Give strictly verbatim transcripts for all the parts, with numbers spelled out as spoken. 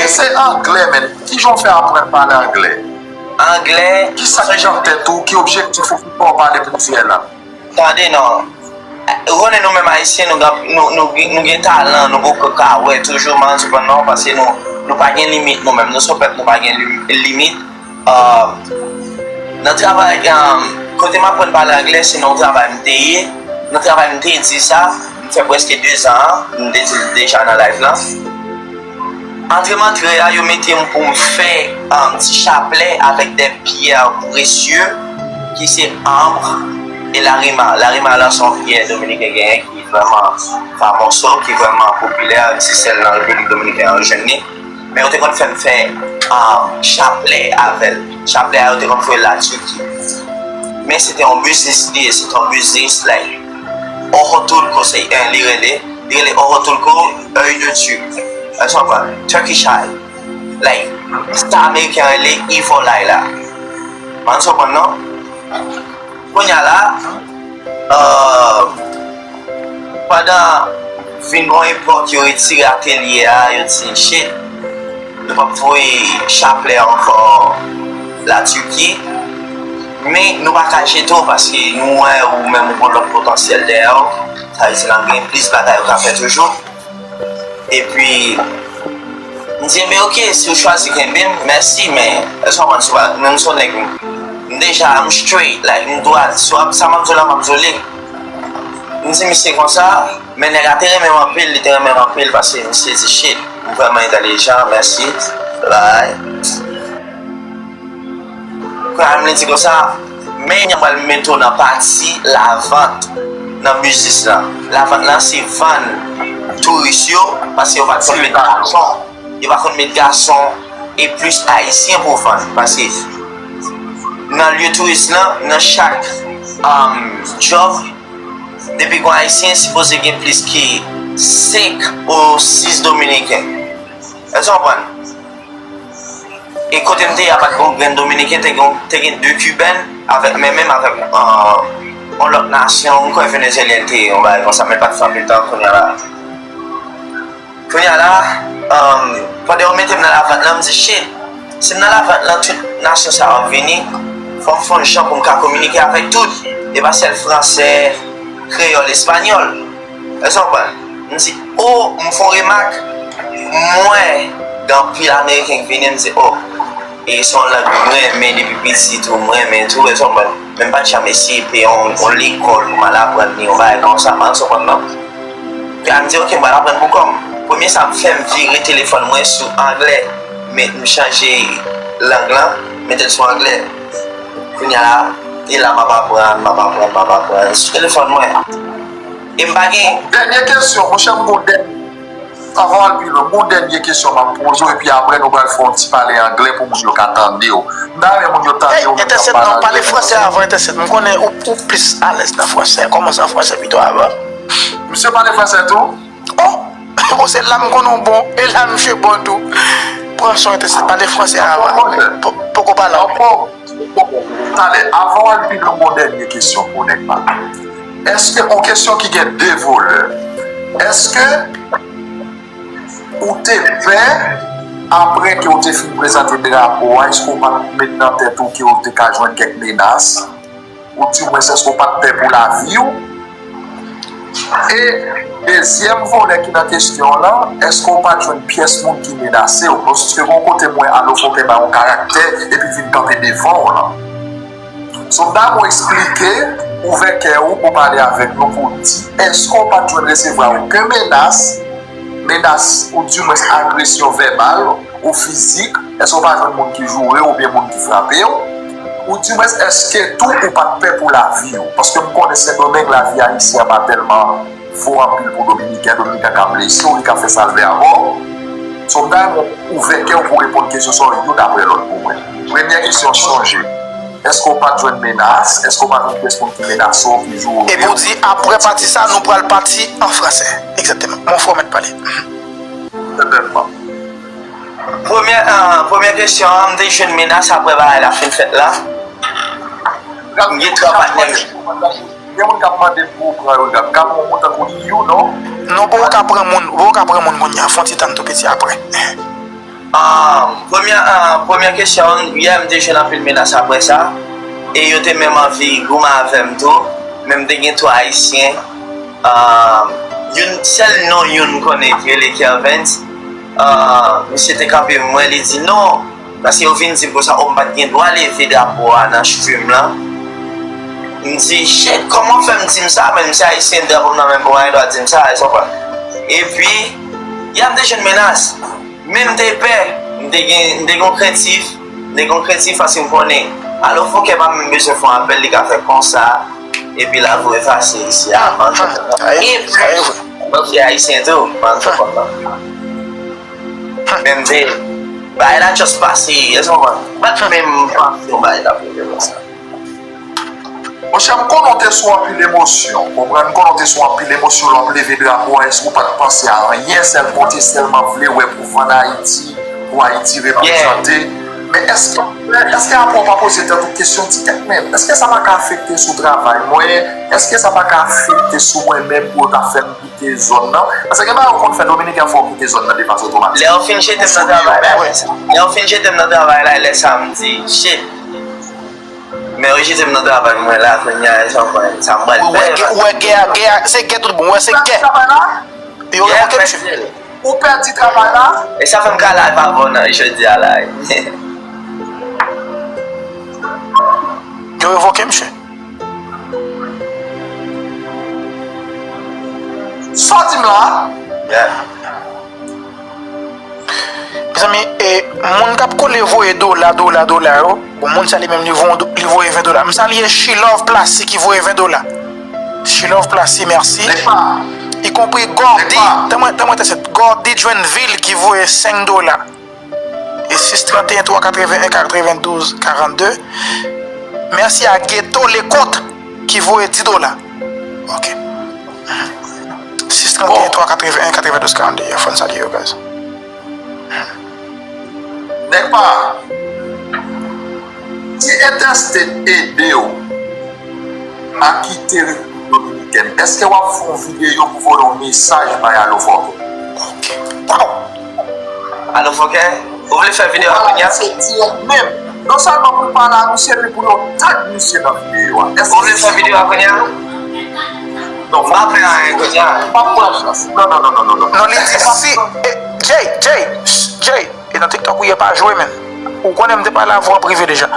Se anglè, men. Kijan w fè aprann pale anglè? Anglè. Kisa ki nan tèt ou? Ki objektif ou ki fè w pale plizyè lang? Tande non. Ou konnen nou menm Ayisyen, nou gen, nou, nou, nou gen talan, nou poko ka wè toujou, man, sou non, paske nou, nou pa gen limit nou menm. Nou se yon pèp, nou pa gen lim- limit. Ah, nan travay, ah, kote m aprann pale anglè, se nan yon travay m te ye. Nan travay m te di sa, m fè prèske de zan an, m te di l deja nan live lan. Antre m antre a, yo mete m pou m fè, ah, ti chaplè avèk de pyè presye ki se ambre e larima. Larima lan se yon pyè dominiken genyen ki vrèman famòso, ki vrèman popilè, se sèl nan Repiblik Dominikèn an yo jwenn li. Men yo te konn fè m fè, um, chaplè avè l. Chaplè a yo te konn voye l Latiki. Men se te yon biznis li ye, se te yon biznis, like, ojo turco, se, eh, li rele, li rele ojo turco, œil de Turc. Èske w konprann? Turkish eye. Like, sa Ameriken rele evil eye la. Man, w konprann non? Kounye a la, euh, pandan vin gon epòk yo retire atelye a, yo di, shit, nou p ap voye chaplè ankò Latiki. Men nou pa ka jete w paske nou wè ou menm ou gon lòt potansyèl dèyè w. Sa vle di n ap gen plis bagay ou ka fè toujou. Epi, m di, "Ebyen, oke, si w chwazi kenbe m, mèsi, men, èske w konprann, si w pa, menm si w nèg m, m deja, m straight, like, m dwat, si w ap, sa m ap di w la, m ap di w li." M di misye konsa, men nèg la te renmen m anpil, li te renmen m anpil, paske misye di, "Shit, ou vrèman entèlijan, mèsi, bye." Kounye a, m di konsa, men m pral mete w nan pati lavant nan biznis lan. Lavant lan se vann touris yo, paske yo pa t konn met gason. Yo pa konn met gason e plis ayisyen pou vann. Paske nan lye touris lan, nan chak, um, job, depi gon ayisyen, sipoze gen plis ki senk ou sis dominiken. Èske w konprann? E kote m te ye a, pa t gen yon grenn dominiken, te gen, te gen de kibèn avèk, men menm avèk, euh, yon lòt nasyon, m kwè venezuelyèn te ye, yon bagay konsa, men l pa t fè anpil tan kounye a la. Kounye a la, euh, pandan yo mete m nan lavant lan, m di, "Shit, si m nan lavant lan, tout nasyon sa yo ap vini, fò m fè yon jan pou m ka kominike avèk tout. E pa sèl fransè, kreyòl, espanyòl." Èske w konprann? M di, "O, m fè yon remak." M wè gen anpil Ameriken ki vini, m di, "O, e se yon lang m renmen depi piti tou, m renmen tou." Èske w konprann? Men m pa t janm eseye peye yon, yon lekòl pou m al aprann li, yon bagay konsa, man, èske w konprann non? Epi a m di, "Oke, m pral aprann pou kò m." Premye sa m fè, m vire telefòn mwen sou anglè, men m chanje lang lan, mete l sou anglè. Kounye a la, e la m ap aprann, m ap aprann, m ap aprann sou telefòn mwen. E m pa gen. Dènye kesyon, monchè, m gon dènye. Avan w al pi lwen, m gon dènye kesyon m ap poze w, epi apre nou pral fè yon ti pale anglè pou moun yo ka tande w. M ta renmen moun yo tande w menm k ap pale anglè. Hey, Entèsèt, non, pale fransè avan, Entèsèt. M konnen ou, ou plis alèz nan fransè. Kòmanse an fransè pito avan. Misye pale fransè tou? Oh! Bon, se la m konnen w bon, e la misye bon tou. Pran swen, Entèsèt, pale fransè avan. Po-, poko pale anglè. Talè, avan w al pi lwen, m gon dènye kesyon pou nèg pa. Èske, yon kesyon ki gen de volè, èske ou te pè apre ke w te fin prezante drapo a, èske w pa t met nan tèt ou ke w te ka jwenn kèk menas? Oudimwens, èske w pa t pè pou lavi w? E dezyèm volè ki nan kesyon w lan, èske w pa t jwenn pyès moun ki menase w? Paske gon kote m wè Alo Fokè ba yon karaktè epi l vin kanpe devan w lan. So, m ta renmen w eksplike, ouvè kè w pou pale avèk nou, pou w di, èske w pa t jwenn resevwa okenn menas, menas, oudimwens agresyon vèbal ou fizik? Èske w pa jwenn moun ki joure w oubyen moun ki frape w? Oudimwens, èske tou ou pa t pè pou lavi w? Paske m konnen Sendomeng, lavi ayisyen an pa tèlman fò anpil pou Dominiken, Dominiken ka blese w, li ka fè sa l vle avè w. So, m ta renmen w ouvè kè w pou w reponn kesyon sa yo youn apre lòt pou mwen. Premyè kesyon, chonje. Èske w pa t jwenn menas? Èske w pa t jwenn pyès moun ki menase w, ki joure w? Epi w di, apre pati sa, nou pral pati an fransè. Egzakteman. Mon frè w mèt pale. Sètènman. Premyè, ah, premyè kesyon an, m te jwenn menas apre bagay la fin fèt la. M gen twa patnè m. Gen moun k ap mande pou w pran yo, gad. Ka pran yon moun tankou Liu, non? Non, poko ka pran moun, poko ka pran moun kounye a, fè yon ti tann tou piti apre. Ah, premyè, ah, premyè kesyon, yè m te jwenn anpil menas apre sa, e yo te menm anvi goumen avè m tou, men m te gen twa Ayisyen, ah, youn, sèl non youn m konnen ki rele Kervens, ah, misye te kanpe mwen, li di non, paske yo vin di m konsa, o, m pa t gen dwa leve drapo a nan stream lan. M di, shit, kòman w fè m di m sa? Men m se Ayisyen, drapo m nan men m, ou pa gen dwa di m sa, e sa w konprann. Epi, yè m te jwenn menas. Men m te pè, m te gen, m te gen yon krentif, m te gen yon krentif paske m konnen Alo Fokè pa menm bezwen fè yon apèl, li ka fè konsa, epi lavi w efase isi a. Epi, mwen se Ayisyen tou, m pa fè konsa. Men m te, bagay la just pase, èske w konprann? M pa t menm panse yon bagay t ap rive konsa. Monchè, m konnen w te sou anpil emosyon, konprann, m konnen w te sou anpil emosyon lè w ap leve drapo a, èske w pa t panse a anyen, sèlman w te sèlman vle wè pou vann Ayiti, pou Ayiti reprezante? Men èske, èske apre w pa poze tèt ou kesyon, di tèt men, èske sa pa ka afekte sou travay mwen? Èske sa pa ka afekte sou mwen menm pou yo ta fè m kite zòn nan? Paske gen bagay ou konn fè Dominiken, fò w kite zòn nan de fason otomatik. Lè yo fin jete m nan travay la, lè yo fin jete m nan travay la, lè sa m di, shit. Men yo jete m nan travay mwen la, kounye a, sa m pral, sa m pral fè. Ou wè gè a, gè a, se gè tout bon, ou wè se gè. Yo revoke misye. Ou pèdi travay la? E sa fè m ka live avè w nan jodi a la. Yo revoke misye. Sa w di m la? Mezanmi, e, moun k ap kole voye dola, dola, dola yo, bon, moun sa li menm li voye, li voye ven dola. M salye Shilove Plasy ki voye ven dola. Shilove Plasy, mèsi. Ikonpri Gordy, tanmwen, tanmwen tèsèt, Gordy Joinville ki voye senk dola. E sis trant e en twa katreven en katrevendouz karannde. Mèsi a Geto Leconte ki voye dis dola. Ok. Sis trant e en twa katreven en katrevendouz karannde. Yo, fò n salye yo, guys. Nèg pa, si Interstate ede w a kite Repiblik Dominikèn, èske w ap fè yon videyo pou voye yon mesaj bay Alo Fokè? Alo Fokè, ou vle fè videyo a kounye a? Se dirèk menm. Non sèlman pou l pale a misye, men pou yo tag misye nan videyo a. Ou vle fè videyo a kounye a? Non, m pa fè anyen kounye a. M ap pran chans. Non, non, non, non, non, non. Non, li di si, eh, Jay, Jay, Jay, e nan TikTok ou ye pa jwe, men. Ou konnen m te pale avè w an prive deja.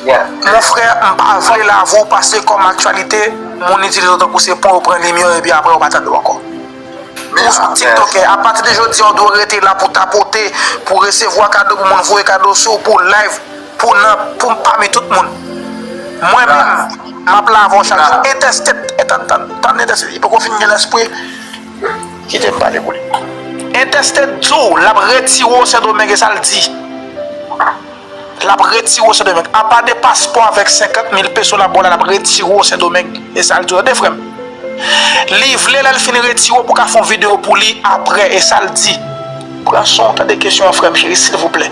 Mon frè, m pa vle lavi w pase kòm aktyalite, moun itilize w tankou se pon, yo pran limyè w epi apre yo pa tande w ankò. Ou sou TikTok, apati de jodi a, w dwe rete la pou tapote, pou resevwa kado, pou moun voye kado sou w, pou w live, pou w nan, pou w pami tout moun. Mwen menm, m ap la avè w chak jou. Entèstèt, tann, tann, tann Entèstèt, li poko fin gen lèspri. Kite m pale pou li. Entèstèt di w l ap retire w Sendomeng, e sa l di. L ap retire w Sendomeng. Apa de paspò avèk senkant mil peso l ap ba w la, l ap retire w Sendomeng. E sa l di w, tande frè m. Li vle lè l fin retire w pou w ka fè yon videyo pou li apre, e sa l di. Pran son w, tande kesyon an, frè m cheri, silvouplè.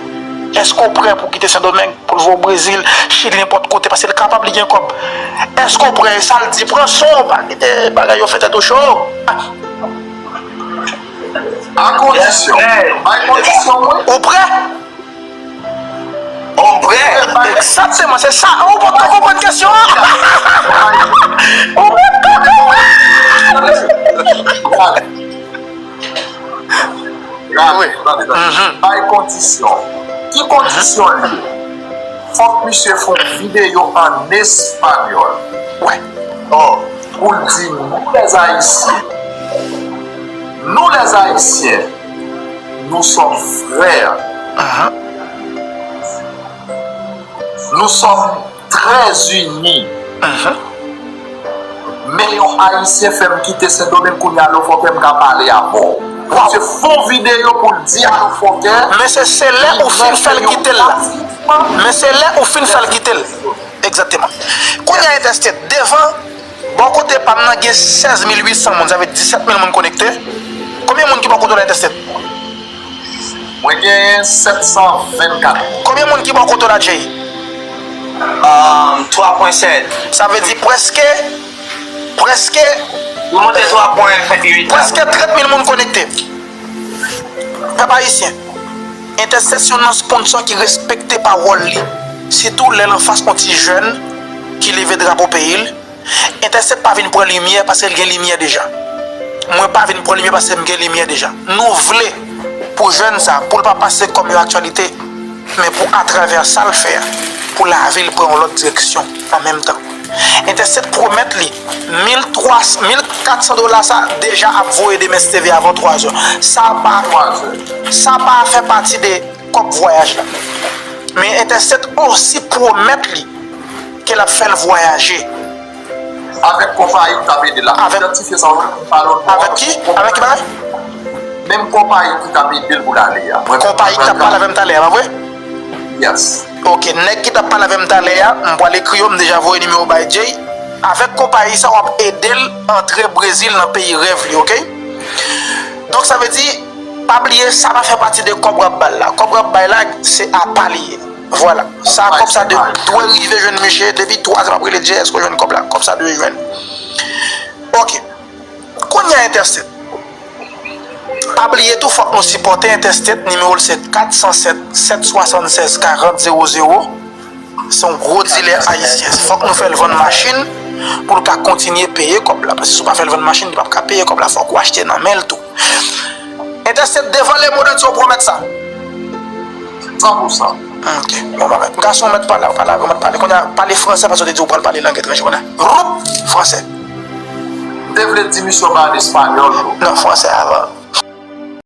Èske w prè pou w kite Sendomeng, pou l voye w Brezil, Chili, nenpòt kote, paske l kapab, li gen kòb? Èske w prè? E sa l di, pran son w, pa kite bagay yo fè tèt ou cho. A kondisyon. Bay kondisyon mwen. Ou prè? Ou prè? Egzakteman, se sa. Ou potko konprann kesyon an? Ou potko konprann? Gade, tande, tande. Bay kondisyon. Ki kondisyon li ye? Fòk misye fè yon videyo an espanyòl. Wè. Pou l di nou lèzayisyen, nou lèzayisyen, nous sommes frères. Nous sommes très unis. Men yon Ayisyen fè m kite Sendomeng, kounye a Alo Fòkè m ka pale avè w. Misye fè yon videyo pou l di Alo Fòkè. Mesye, se lè ou fin fè l kite l la. Men se lè ou fin fè l kite l. Egzakteman. Kounye a Entèstèt devan, bò kote pa m nan gen sèz mil uit san moun, sa vle di disèt mil moun konekte. Konbyen moun ki bò kote w la Entèstèt? Mwen genyen sèt san vennkat moun. Konbyen moun ki bò kote w la Jay? Twa pwen sèt. Sa vle di prèske, prèske, Li monte twa pwen uit la. Prèske trant mil moun konekte. Pèp ayisyen. Entèsèt se yon sponsò ki respekte pawòl li, sitou lè l anfas yon ti jèn ki leve drapo peyi l. Entèsèt pa vin pran limyè paske l gen limyè deja. Mwen pa vin pran limyè paske m gen limyè deja. Nou vle pou jèn sa, pou l pa pase kòm yon aktyalite, men pou atravè sa l fè a, pou lavi l pran yon lòt direksyon an menm tan. Entèsèt pwomèt li mil twa, mil kat san dola sa deja ap voye demen S T V avan twa zè. Sa pa, sa pa fè pati de kòb vwayaj la. Men Entèsèt osi pwomèt li ke l ap fè l vwayaje. Avèk konpayi ki t ap ede l la. Avèk, idantifye sa w pa lòt bò. Avèk ki? Avèk ki bagay? Menm konpayi ki t ap ede l pou l ale a. Konpayi ki t ap pale avè m talè a, pa vre? Yes. Ok, nèg ki t ap pale avè m talè a, m pral ekri yo, m deja voye nimewo bay Jay. Avèk konpayi sa, w ap ede l antre Brezil nan peyi rèv li, ok? Donk, sa vle di, pa bliye, sa pa fè pati de kòb w ap ba l la. Kòb w ap bay la, se apa li ye. Vwala. Sa, kòb sa de, dwe rive jwenn misye. Depi twa zan m ap rele Jay, èske w jwenn kòb la? Kòb sa dwe jwenn. Ok. Kounye a Entèsèt. Pa bliye tou, fòk nou sipòte Entèsèt, nimewo l se kat san sèt, sèt swasann sèz, karant zewo zewo. Se yon gwo dilè ayisyen. Fòk nou fè l vann machin pou l ka kontinye peye kòb la. Paske si w pa fè l vann machin, li p ap ka peye kòb la. Fòk ou achte nan men l tou. Entèsèt, devan lemonn antye, w pwomèt sa? San pou san. Ok. Bon bagay. Gason, w mèt pale, w pale avè w, w mèt pale. Kounye a, pale fransè, paske w te di w pral pale lang etranje. Kounye a, roup, fransè. M te vle di misye yon bagay an espanyòl, non. Non, fransè avan.